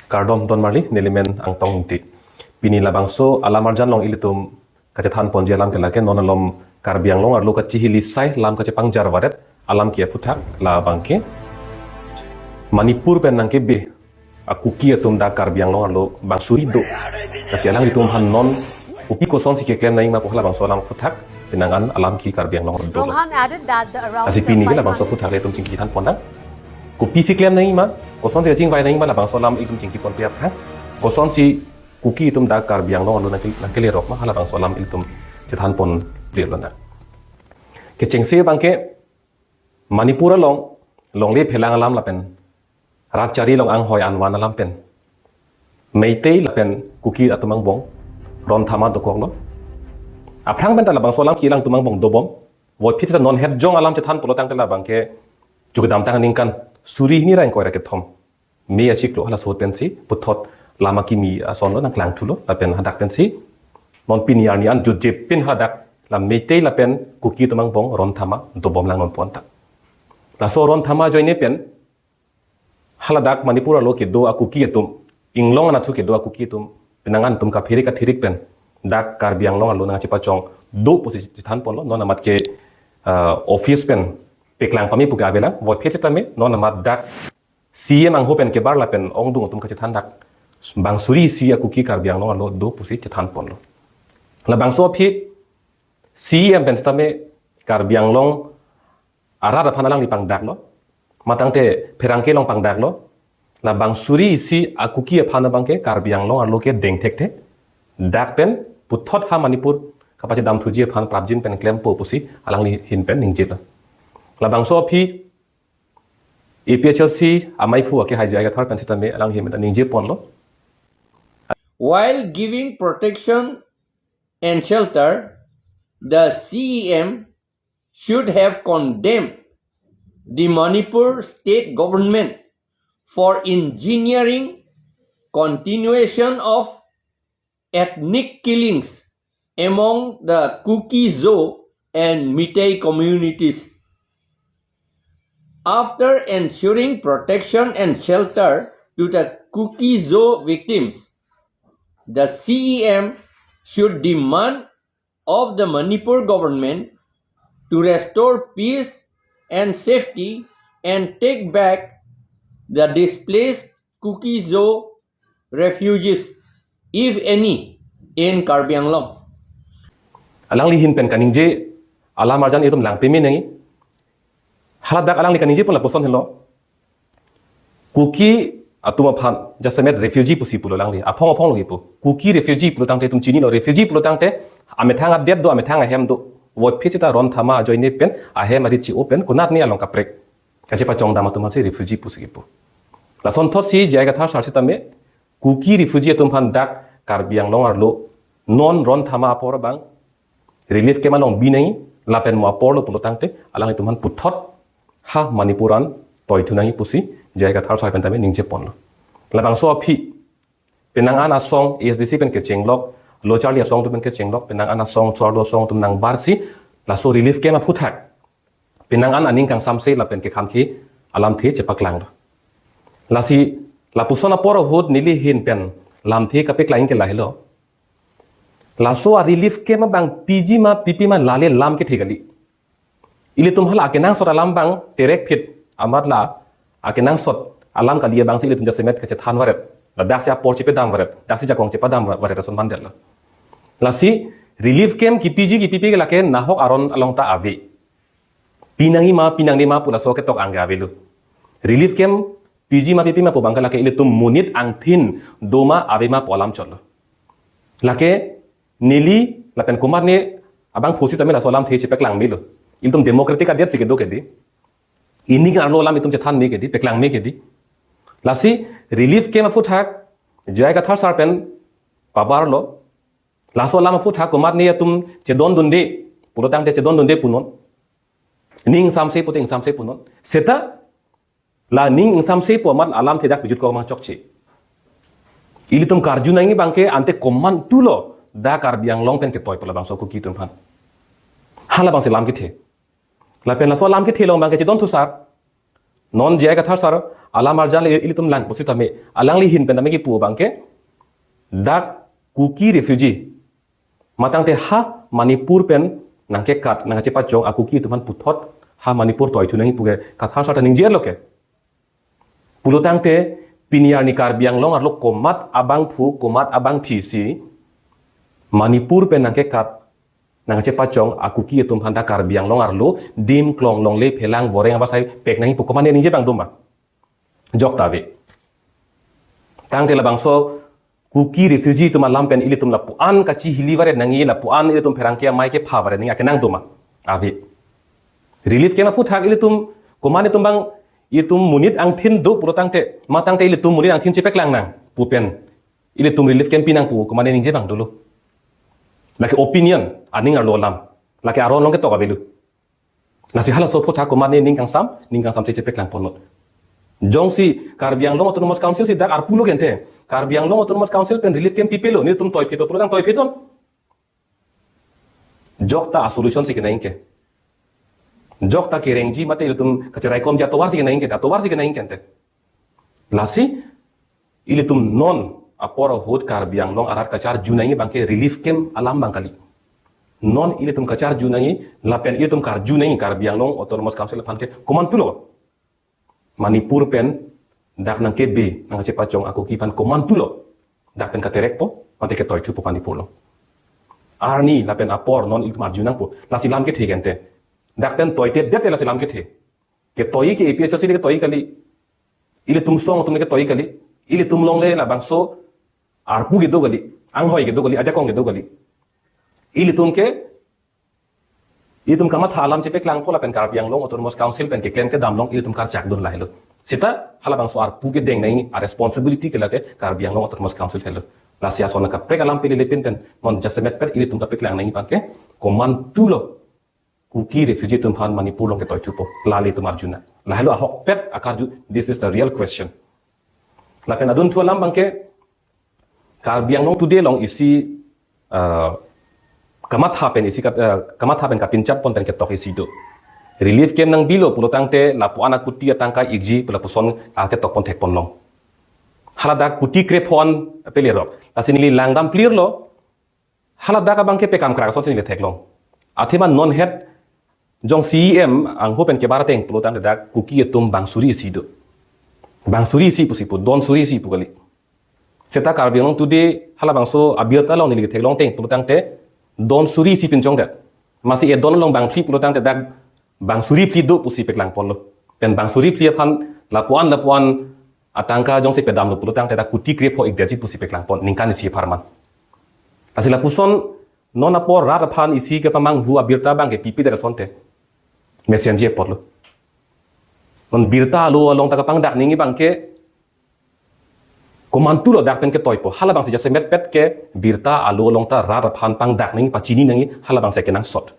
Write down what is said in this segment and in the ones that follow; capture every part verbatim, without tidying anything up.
Kardom don marli, nelimen Angtong Ingti. Pini labangso alam arjan along ilitum kachethan ponji alam ke lake non alom Karbi Anglong arlo kachihili sai lam kachepangjar varet alam ke aphuthak labang ke Manipur pen nangkebe a-Kuki atum dak Karbi Anglong arlo bang suri do. Lasi alanglitum aphan non kopi kosonsi keklem nangji ma pu halabangso alam aphuthak penang an alam ke Karbi Anglong arlo do. Ronghang added that the around Lasi pini ke labangso aphuthak le itum chingki than pon nang. Kopisi klem nangji ma, kosonsi kachingvai nangji ma labangso alam ilitum chingki ponpe aphrang. Kosonsi Kuki atum dak Karbi Anglong arlo nangke-, nangkelerok ma halabangso alam ilitum chethan ponplelo nang. Kechengsi abang ke Manipur along longle phelang alam lapen rat chari along anghoi anvan alam pen Meitei lapen Kuki atum angbong ron thama dokoklo. Aphrang pen ta labangso alam ke alangtum angbong dobom. Voiphit seta non het jong alam chethan pulo tangte labang ke chukdamtang aningkan suri hini ra ingkoi ra kethom May achiklo halaso pensi puthot lam akimi asonlo nangklangthulo lapen hadak pensi non pini arni an jutje pen hadak la Meitei lapen Kuki atum angbong ron thama dobom lang non pu anta. Laso ron thama ajoine pen haladak Manipur arlo kedo a-Kuki atum, inglong anatthu kedo a-Kuki atum, penang an atum kaphere kathirik pen dak Karbi Anglong arlo nangchepachong do pusi chethan ponlo, non amat ke, ah, office pen peklang pame pu ke avelang, voiphit seta me non amat dak C E M angho pen kebar lapen ongdung atum kachethan dak bang suri isi a-Kuki Karbi Anglong arlo do pusi chethan ponlo. Labangso aphi C E M pen seta me Karbi Anglong arat aphan alangli pangdaklo. Matangte pherangke along pangdaklo. La bang suri isi a-Kuki aphan abang ke Karbi Anglong arlo ke deng thekthe. Dak pen puthot ha Manipur kapachedamthuji aphan prapjin pen klempo pusi alangli ahin pen ningjelo. Labangso aphi A P H L C amaiphu ake hai J I Kathar pen seta me alangli ahin pen ningje ponlo. While giving protection and shelter, the C E M should have condemned the Manipur state government for engineering continuation of ethnic killings among the Kuki-Zo and Meitei communities. After ensuring protection and shelter to the Kuki-Zo victims, the C E M should demand of the Manipur government to restore peace and safety and take back the displaced Kuki-Zo refugees, if any, in Karbi Anglong. Alangli ahin pen kaningje alam arjan itum lang peme nangji. Haladak alangli kaningje pon lapuson henlo. Kuki atum aphan jasemet refugee pusi pulo alangli. Aphong aphong lo kipu. Kuki refugee pulo tangte itum chinilo, refugee pulo tangte amethang adet do, amethang ahem do. Voiphit seta ron thama ajoine pen ahem arit chi-o pen konatne along kaprek kachepachongdam atum aphansi refugee pusi kipu. Lasonthotsi J I Kathar sar seta me Kuki refugee atum aphan dak Karbi Anglong arlo non ron thama apor abang relief camp along bi nangji lapen mo aporlo pulo tangte alanglitum aphan puthot ha Manipur an toithu nangji pusi J I Kathar sar pen tame ningje ponlo. Labangso aphi penang an asong A S D C pen kechenglok, lo charli asong atum pen kechenglok, penang an asong chorlo asong atum nangbarsi laso relief camp aphuthak penang an aning kangsamse lapen kekhamkhi alamthe chepaklanglo. Lasi lapuson apor ahut neli ahin pen lamthe kapeklang ke lahelo. Laso a-relief camp abang piji ma pipe ma lale lam kethe kali. Ilitum hala akenangsot alam abang terekphit amat la akenangsot alam kali abangsi ilitum jasemet kachethan varet. Ladaksi apor chepedam varet, daksi jakong chepadam varet ason mandetlo. Lasi relief camp kipiji kipipe ke lake nahok aron along ta ave. Pi nangji ma, pi nangne ma pu laso ketok anke avelo. Relief camp piji ma pipe ma pu abang ke lake ilitum monit angthin doma ave ma pu alam chotlo. Lake neli lapen komatne abangphu sitame laso alamthe chepeklang melo. Ilitum democratic adet si kedo kedi. Ining arlo alam itum chethan me kedi, peklang me kedi. Lasi relief camp aphuthak J I Kathar sar pen pabarlo. Laso alam aphuthak komatne atum chedondunde pulo tangte chedondunde punon. Ning ingsamse pute ingsamse punon. Seta la ning ingsamse pu amat alamthe dak pejut kok mang chokche. Ilitum karju nangji abang ke ante komantulo dak Karbi Anglong pen ketoi pu labangso Kuki atum aphan. Halabangsi lam kethe. Lapen laso lam kethe along abang ke chedonthu sar. Non J I Kathar sar alam arjan le ilitum lang pusitame, alangli ahin pen tame kipu abangke, dak Kuki refugee matangte ha Manipur pen nangkekat, nangkachepachong a-Kuki atum aphan puthot ha Manipur toithu nangji pu ke kathar sarta ningje-etlo ke. Pulotangte pini arni Karbi Anglong arlo komat abangphu, komat abangphi si Manipur pen nangkekat, nangkachepachong a-Kuki atum aphan dak Karbi Anglong arlo dim, klong, longle, phelang, voreng abasai pek nangji pu komatne ningje abang doma? Jokta ave. Tangte labangso Kuki refugee atum alam pen ilitum lapu-an kachihili varet nangji, lapu-an ilitum pherangke amei kepha varet nangji akenang doma? Ave. Relief camp aphuthak ilitum, komatne atum abang, itum monit angthin do pulotangte, matangte ilitum monit angthin chepeklang nang pu pen ilitum relief camp pi nang pu komatne ningje abang dolo? Lake opinion, aning arlo alam. Lake aron along ketok avelo. Lasi halaso aphuthak komatne ning kangsam, ning kangsam si chepeklang ponnon. Jongsi Karbi Anglong Autonomous Council si dak arpulo gente, Karbi Anglong Autonomous Council pen relief camp pipelo, nelitum toiphe to pulotang toiphe ton. Jokta a-solution si kenangji ke. Jokta kerengji mate ilitum kacharaikomji atovar si kenangji ke, atovar si kenangji ke ante. Lasi ilitum non apor ahut Karbi Anglong arat kacharju nangji abangke relief camp alam abang kali. Non ilitum kacharju nangji, lapen ilitum karju nangji Karbi Anglong Autonomous Council aphan ke komantulo Manipur pen dak nangkebe, nangkachepachong a-Kuki aphan komantulo dak pen katerekpo, mate ketoithupo Manipur along? Arni lapen apor non ilitum arju nangpo, lasi lam kethe ke ante. Dak pen toite det te lasi lam kethe. Ketoi ke A P H L C le ketoi kali. Ilitum song atum le ketoi kali. Ilitum along le labangso arpu kedo kali. Anghoi kedo kali, ajakong kedo kali. Ilitum ke, ilitum kamatha alam chepeklangpo lapen Karbi Anglong Autonomous Council pen keklem kedam along ilitum karchakdun lahelo. Seta halabangso arpu kedeng nangji a-responsibility ke lake Karbi Anglong Autonomous Council helo. Lasi ason kaprek alam pele lepin pen non jasemet pet ilitum kapeklang nangji abangke komantulo Kuki refugee atum aphan Manipur along ketoithupo, lale ilitum arju nang. Lahelo ahokpet akarju, this is the real question. Lapen adunthu alam abangke, Karbi Anglong Today along isi, eh, kamatha pen isi kap-, eh, kamatha pen kapinchap pon pen ketok isi do. Relief camp nangbilo pulotangte lapu-an akuti atangka ikji pu lapuson aketok pon thek ponlong. Haladak kuti krepho an pelerok. Lasi neli langdam clear lo. Haladak abangke pekam krak ason si neli theklong. Athema non het jong C E M angho pen kebar ateng pulotangte dak Kuki atum bang suri isi do. Bang suri isi pusi pu, don suri isi pu kali. Seta Karbi Anglong Today halabangso abirta along neli theklong ateng pulotangte don suri isi pinchong det. Masi edon along bang phli pulotangte dak bang suri phli do pusi peklang ponlo. Pen bang suri phli aphan lapuan lapuan atangka jongsi pedamlo pulotangte dak kuti krepho ikdetji pusi peklang pon ningkan isi apharman. Lasi lapuson non apor rat aphan isi kepamanghu abirta abangke pipedet asonte mesen ji apotlo. Non birta alo along ta kapangdak nangji abangke komantulo dak pen ketoipo? Halabangsi jasemet pet ke birta alo along ta rat aphan pangdak nangji, pachini nangji, halabangsi kenangsot.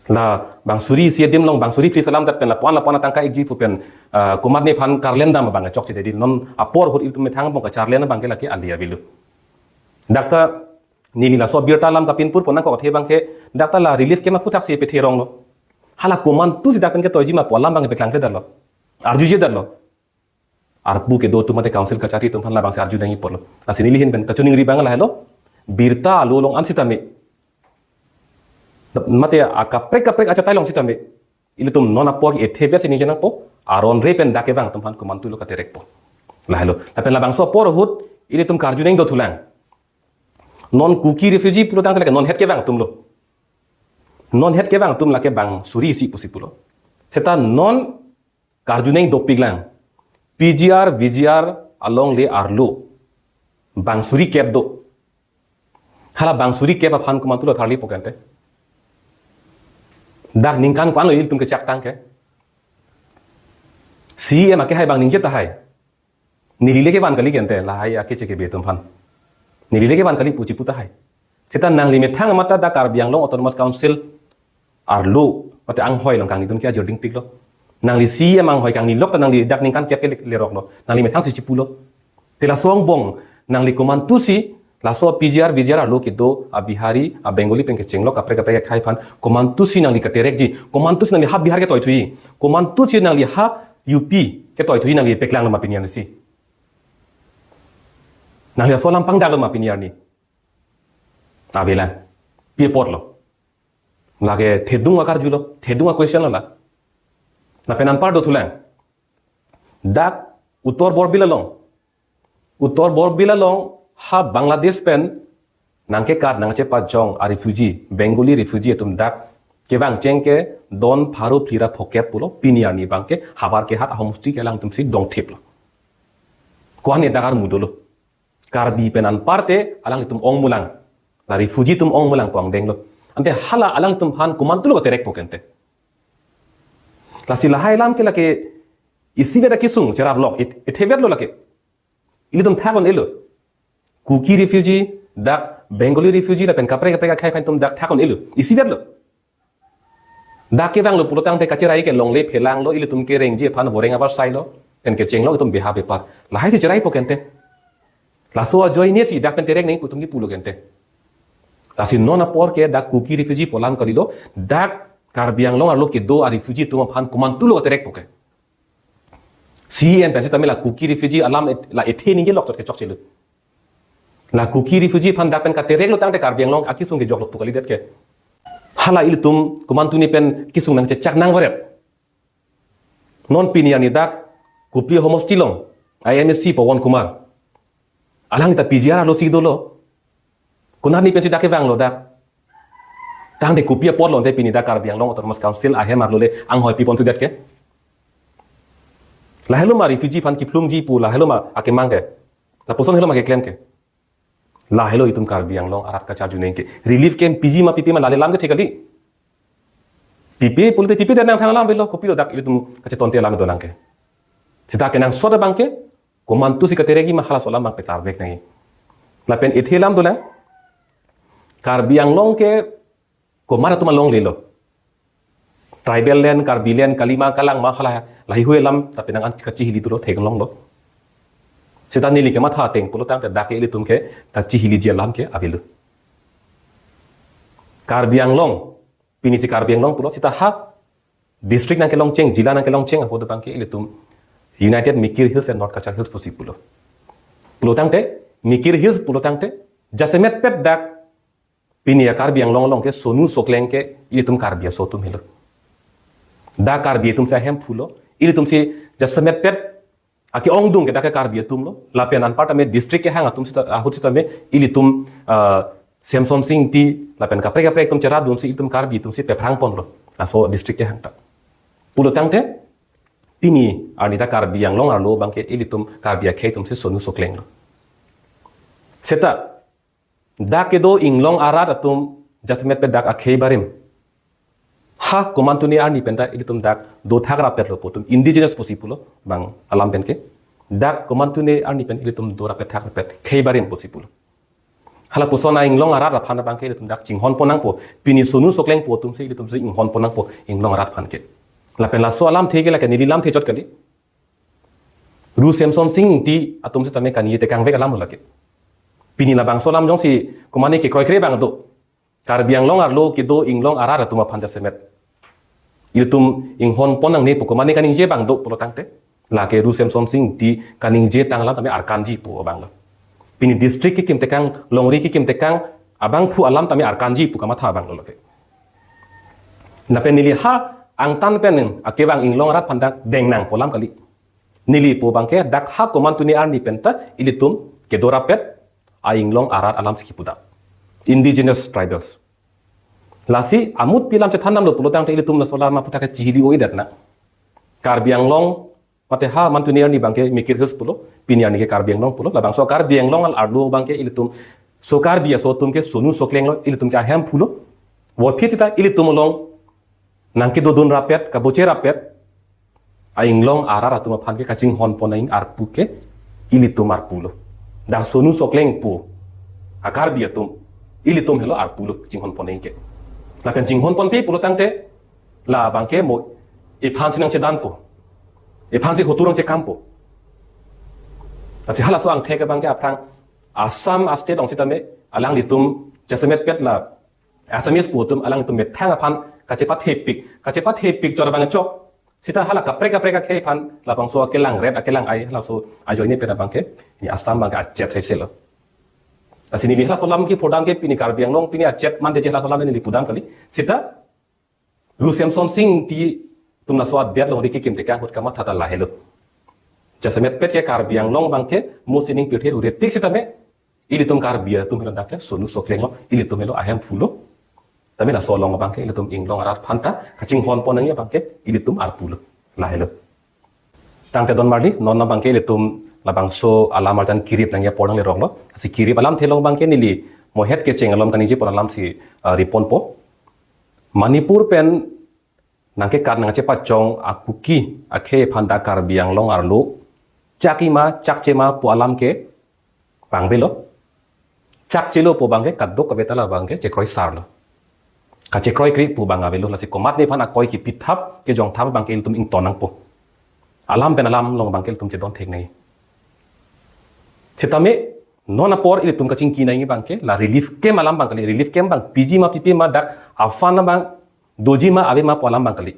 La bang suri isi adim along bang suri phli selam det pen lapuan lapuan atangka ikji pu pen, ah, komatne aphan karlendam abang chokche dedi, non apor ahut ilitum methang abang kacharlen abangke lake ali avelo. Dak ta neli laso abirta alam kapinpur pon nangkok athe abangke dak ta la relief camp aphuthak si pethe ronglo. Hala komantu si dak pen ketoiji ma pu alam abang peklangkledetlo. Arjuje detlo. Arpu kedo atum mate council kachari atum aphan labangsi arju nangji apotlo. Lasi neli ahin pen kachiningri abang lahelo. Birta alo along an sitame, mate akaprek kaprek achatai along sitame, ilitum non apor ethe vet si ningje nangpo, aron re pen dak kevang atum aphan komantulo katerekpo? Lahelo. Lapen labangso apor ahut ilitum karju nangji dothulang. Non Kuki refugee pulotangte lake non het kevang atumlo. Non het kevang atum lake bang suri isi pusi pulo. Seta non karju nangji dopiklang. P G R, V G R along le arlo bang suri kep do. Hala bang suri kep aphan komantulo tharlipo ke ante? Dak ningkan ko-anlo ilitum kechaktang ke? C E M akehai abang ningje tahai. Neli le kevan kali ke ante, lahai akeche kebe atum aphan. Neli le kevan kali pu chipu tahai. Seta nangli methang amat ta dak Karbi Anglong Autonomous Council arlo mate anghoi along kangnidun ke ajirding piklo. Nangli C E M anghoi kangnilok ta nangli dak ningkan kep ke le-, leroklo. Nangli methang si chipulo. Te laso angbong nangli komantu si laso P G R, V G R arlo kedo a-Bihari, a-Bengali pen kechenglo kaprek kaprek akhai aphan komantu si nangli katerekji, komantu si nangli ha Bihar ketoithuji, komantu si nangli ha U P ketoithu nangli peklang lo ma pini arni si? Nangli laso alam pangdak lo ma pini arni? Avelang. Pi apotlo? Lake thedung akarjulo, thedung a-question lo la. Lapen anpar dothulang. Dak Uttar Borbil along. Uttar Borbil along ha Bangladesh pen nangkekat nangchepajong a-refugee, Bengali refugee atum dak kevangcheng ke don pharo phli ra phokep pulo, pini arni abangke havar kehat ahomosti ke alangtum si dongthiplo. Ko-an ne dak armu dolo. Karbi pen anparte alanglitum ongmulang. La refugee atum ongmulang ko angdenglo. Ante hala alangtum aphan komantulo katerek po ke ante? Lasi lahai alam ke lake isivet akesung cherap lok, it-, ithevetlo lake. Ilitum thak un-elo. Kuki refugee, dak Bengali refugee, lapen kaprek kaprek akhei aphan itum dak thak un-elo. Isivetlo. Dak kevanglo pulotangte kacherai ke longle phelanglo, ilitum kerengji aphan boreng avar sailo, pen kechenglo itum beha bepar. Lahai si cherai po ke ante? Laso ajoine si dak pen terek nangji pu itum kipulo ke ante? Lasi non apor ke dak Kuki refugee pu alam kalilo, dak Karbi Anglong arlo kedo a-refugee atum aphan komantulo katerek po ke? C M pensi tame la Kuki refugee alam et-, la ethe ningje lok chot ke chokchelo. La Kuki refugee aphan dak pen katereklo tangte Karbi Anglong akesung kejoklo pu kalidet ke. Hala ilitum komantu ni pen kesung nangchechak nangvaret. Non pini arni dak Kopili homosti along a-M A C Pawan Kumar, alang ta P G R arlo si dolo. Konat ni pensi dak kevanglo dak? Tangte kopi apotlo ante pini dak Karbi Anglong Autonomous Council ahem arlo le anghoi pi ponsedet ke? Lahelo ma refugee aphan kephlungji pu, lahelo ma akemang ke? Lapuson helo ma keklem ke? Lahelo itum Karbi Anglong arat kacharju neng ke. Relief camp piji ma pipe ma lale alam kethe kali. Pipe pulote pipe dan nangthang alam avelo, kopilo dak ilitum kachetonte alam do nang ke? Seta kenangsot abangke komantu si katerekji ma halaso alam abang petarvek nangji. Lapen ethe alam dolang. Karbi Anglong ke komat atum alonglelo. Tribal land, Karbi land, kalima, kalangma, hala, lahai hui alam, tapi nang an kachihili dolo, theklonglo. Seta neli kematha ateng pulotangte dak ke ilitum ke kachihiliji alam ke avelo. Karbi Anglong, pini si Karbi Anglong pulo, seta ha district nangkelongcheng, jila nangkelongcheng ahut abangke ilitum United Mikir Hills and North Cachar Hills pusi pulo. Pulotangte, Mikir Hills pulotangte, jasemet pet dak pini a-Karbi Anglong along ke Sonu Sokleng ke ilitum Karbi aso atum helo. Dak Karbi atum si ahemphu lo, ilitum si jasemet pet ake-ongdung ke dak ke Karbi atum lo, lapen anpar tame district kehang atum seta, ahut sitame ilitum, ah, Semsonsing Ingti, lapen kaprek kaprek atum cheradun si ilitum Karbi atum si pephrang ponlo. Laso district kehang ta. Pulotangte, pini arni dak Karbi Anglong arlo abangke ilitum Karbi akhei atum si Sonu Sokleng lo. Seta, dak kedo inglong arat atum jasemet pet dak akhei barim. Ha, komantu ni arni pen ta ilitum dak dothak rapetlo pu itum indigenous pusi pulo, bang alam pen ke. Dak komantu ni arni pen ilitum do rapet thak rapet, khei barim pusi pulo. Halapuson a-inglong arat aphan abangke ilitum dak chinghon pon nangpo, pini Sonu Sokleng pu atum si ilitum si inghon pon nangpo inglong arat aphan ke. Lapen laso alamthe ke lake neli lamthe chot kali. Ru Semsonsing Ingti atum sitame kaningje tekangvek alam lo lake. Pini labangso alam jongsi komatne kekroikre abang do. Karbi Anglong arlo kedo inglong arat atum aphan jasemet ilitum inghon pon nangne pu komatne kaningje abang do pulotangte, lake Ru Semsonsing Ingti kaningje tang alam tame arkanji pu abang lo. Pini district kekim tekang, longri kekim tekang, abangphu alam tame arkanji pu kamatha abang lo lake. Lapen neli ha angtan pen akevang inglong arat aphan dak deng nangpo alam kali. Neli pu abangke dak ha komantu ni arni pen ta ilitum kedo rapet a-inglong arat alam si kipu dak. Indigenous tribals. Lasi amut pi alam chethan damlo pulotangte ilitum laso alam aphuthak kachihili-o-edet na. Karbi Anglong, mate ha mantu ni arni abangke Mikir Hills pulo, pini arni ke Karbi Anglong pulo, labangso Karbi Anglong al arlo abangke ilitum, so Karbi aso atum ke Sonu Sokleng lo, ilitum ke ahemphu lo. Votphit seta ilitum along nangkedodun rapet, kaboche rapet, a-inglong arat atum aphan ke kachinghon pon nang arpu ke ilitum arpu lo. Dak Sonu Sokleng pu a-Karbi atum, ilitum helo arpu lo chinghon pon nang ke. Lapen chinghon ponpe pulotangte, labangke mo iphan si nangchedanpo, iphan si hotur nangchekampo. Lasi halaso angthek abangke aphrang Assam a-state along sitame alanglitum jasemet pet la Assamese pu atum alanglitum methang aphan kachepathepik, kachepathepik chot abang chok. Sita hala kaprek kaprek akhei aphan labangso akelang ret akelang ai halaso ajoine pen abangke ni Assam abangke achep saiselo. Lasi neli halaso alam kephodam ke pini Karbi Anglong pini achep mande je halaso alam neli pudam kali. Sita Lusem Sonsing Ingti atum laso adet along dei kekim tekang ahut kamatha ta lahelo. Jasemet pet ke Karbi Anglong abangke mo sining pirthe ure tik sitame ilitum Karbi atum helo dak ke sonu soklenglo, ilitum helo ahemphu lo. Tame laso along abangke ilitum inglong arat aphanta kachinghon pon nangji abangke ilitum arpu lo. Lahelo. Tangte don marli, non abangke ilitum labangso alam arjan kirip nangji apor nangleroklo. Lasi kirip alamthe along abangke neli mohet kecheng alom kaningje pon alamsi, ah, riponpo. Manipur pen nangkekat nangchepachong a-Kuki akhei aphan dak Karbi Anglong arlo chakji ma chakche ma pu alam ke pangvelo. Chakchelo pu abangke kadokave ta la abangke chekroisarlo. Kachekroikre pu abang avelo, lasi komatne aphan akoi kipithap kejongthap abangke ilitum ington nangpo. Alam pen alam along abangke ilitum chedon thek nangji. Sitame non apor ilitum kachingki nangji abangke la relief camp alam abang kali, relief camp abang piji ma pipe ma dak a-fund abang doji ma ave ma pu alam abang kali.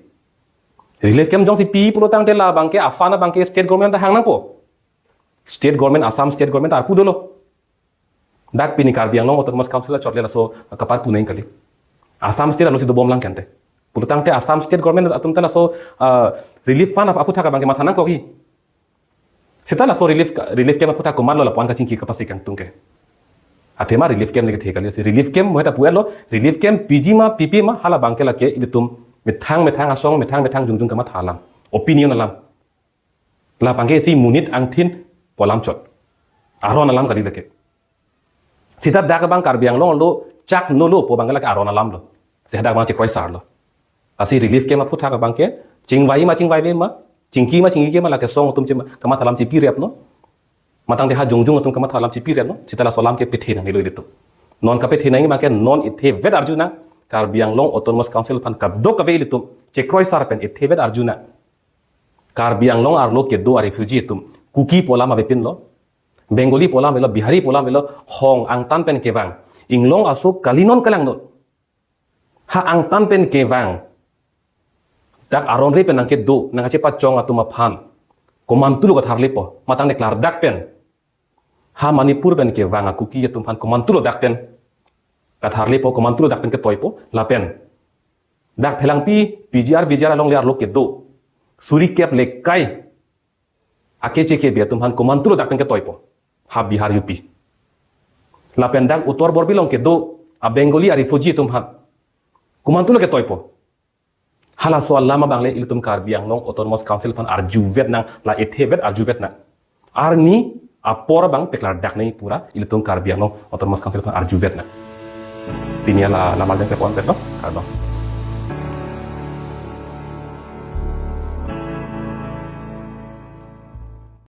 Relief camp jongsi pi pulo tangte la abangke a-fund abangke state government ta hang nangpo. State government, Assam state government ta arpu dolo. Dak pini Karbi Anglong Autonomous Council achotle laso kaparpu nangji kali. Assam state arlosi dobom lang kente. Pulo tangte Assam state government atum ta laso, ah, relief fund ap- aphuthak abangke matha nangkokji. Sita laso relief, relief camp aphuthak komatlo lapu-an kachingki kapasi kangtung ke. Athema relief camp neke the kali, si relief camp mo heta puetlo, relief camp piji ma pipe ma hala abangke lake ilitum methang methang asong, methang methang jongjong kamatha alam, opinion alam. La abangke isi monit angthin pu alam chot. Aron alam kali lake. Sita dak abang Karbi Anglong arlo chaknolo pu abangke lake aron alamlo. Sita dak abang chekroisarlo. Lasi relief camp aphuthak abangke chingvai ma chingvaive ma, chingki ma chingkike ma lake song atum chima kamatha alam chipirepno. Matangte ha jongjong atum kamatha alam chipirepno. Sita laso alam ke pethe nangnelo ilitum. Non kapethe nangji abangke non ithevet arju nang, Karbi Anglong Autonomous Council aphan kadokave ilitum chekroisar pen ithevet arju nang. Karbi Anglong arlo kedo a-refugee atum Kuki pu alam avepinlo. Bengali pu alam avelo, Bihari pu alam avelo, hong angtan pen kevang. Inglong aso kalinon kalangnon. Ha angtan pen kevang. Dak aron re pen nangkedo, nangkachepachong atum aphan komantulo katharlepo, matang deklardak pen. Ha Manipur pen kevang a-Kuki atum aphan komantulo dak pen katharlepo, komantulo dak pen ketoipo, lapen dak Phelangpi P G R, V G R alongle arlo kedo suri kep lekai akeche kebe atum aphan komantulo dak pen ketoipo. Ha Bihar, U P. Lapen dak Uttar Borbil along kedo a-Bengali a-refugee atum aphan komantulo ketoipo. Halaso alam abangle ilitum Karbi Anglong Autonomous Council aphan arjuvet nang, la ithevet arjuvet nang. Arni apor abang peklardak nangji pura ilitum Karbi Anglong Autonomous Council aphan arjuvet nang. Pini la lamar jang kepon petlo, kardom.